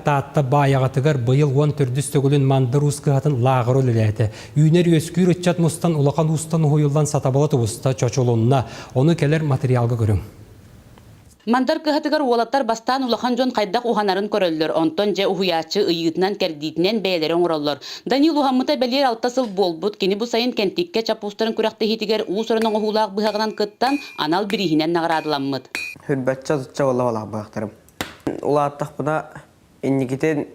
Таатта Баайаҕатыгар быйыл 14 төгүлүн Мандар Уус кыһатын лааҕыра үлэлээтэ. Үүнэр-үөскүүр ыччат мустан улахан уустан уһуйуллан сатабыла тубуста, чочулунна. Ону кэлэр материалга көрүҥ. Мандар кыһатыгар уолаттар бастаан улахан дьон хайдах уһанарын көрөллөр, онтон дьэ уһуйааччы ыйыытынан-кэрдиитинэн бэйэлэрэ оҥороллор. Данил уһаммыта бэлиэр алта сыл буолбут, кини бу сайын Кэнтиккэ чап уустарын күрэхтэһиитигэр уус-уран оҥоһуулаах быһаҕынан кыттан, анал бирииһинэн наҕараадаламмыт. Хүрбэччэ отучча буолла быһахтарым. Улааттахпына инникитин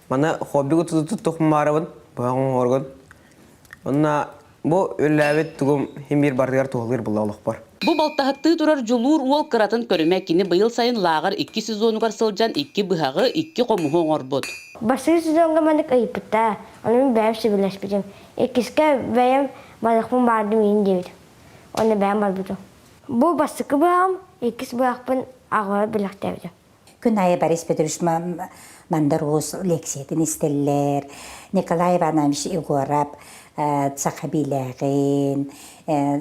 маны хоббига туттухмаарабын, быһах оҥоргун. Онно бу үлэлээбит тугум син биир барытыгар туһалыыр буолла олохпор. Бу балтаһыттыы турар Дьулуур уол кыратын көрүмэ кини быйыл сайын лааҕыр икки сезонугар сылдьан икки быһаҕы, икки хомуһу оҥорбут. Бастакы сезоҥҥа маннык ыйыппыттара, ону мин бэйэм сөбүлэспитим. Иккискэ бэйэм барыахпын баҕардым иин диэбитим. Уонна бэйэм барбытым. Бу бастакы быһаҕым, иккис быһахпын аҕабар бэлэхтээбитим. Күн аайы Борис Петрович Мандар Уус лекциятын истэллэр, Николай Иванович Егоров саха биилээҕин,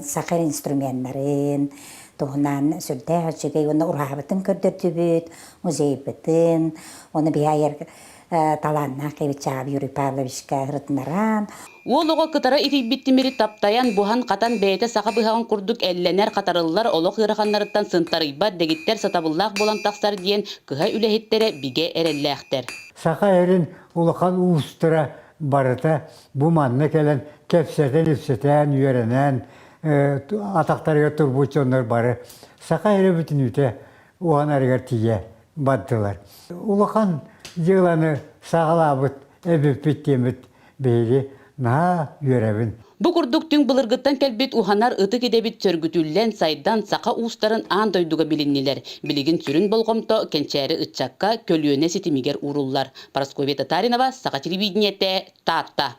саха инструменнарын туһунан сүрдээх үчүгэй уонна ураһабытын көрдөрдүбүт, музейбытын, ону биһи айар талааннаах кэбиччэҕэ Юрий Павловичка ырытынаран. Уол оҕо кытара итийбит тимири таптайан, буһан-хатан бэйэтэ саха быһаҕын курдук эллэнэр, хатарыллар олох ыараханнарыттан сынтарыйбат, дэгиттэр сатабыллаах буолан тахсар диэн кыһа үлэһиттэрэ бигэ эрэллээхтэр. Саха эрин улахан уустара барыта бу манна кэлэн кэпсэтэн-ипсэтэн, үөрэнэн, атахтарыгар турбут дьоннор бары саха эрэ бүтүнүүтэ уһанарыгар тиийэ бардылар. Улахан дьыаланы саҕалаабыт эбиппит диэммит биһиги наһаа үөрэбин. Бу курдук түҥ былыргыттан кэлбит уһанар ытык идэбит сөргүтүллэн, сайдан саха уустарын аан дойдуга билиннилэр. Билигин сүрүн болҕомто кэнчээри ыччакка, көлүөнэ ситимигэр ууруллар. Парасковья Татаринова, Саха телевидениетэ, Таатта.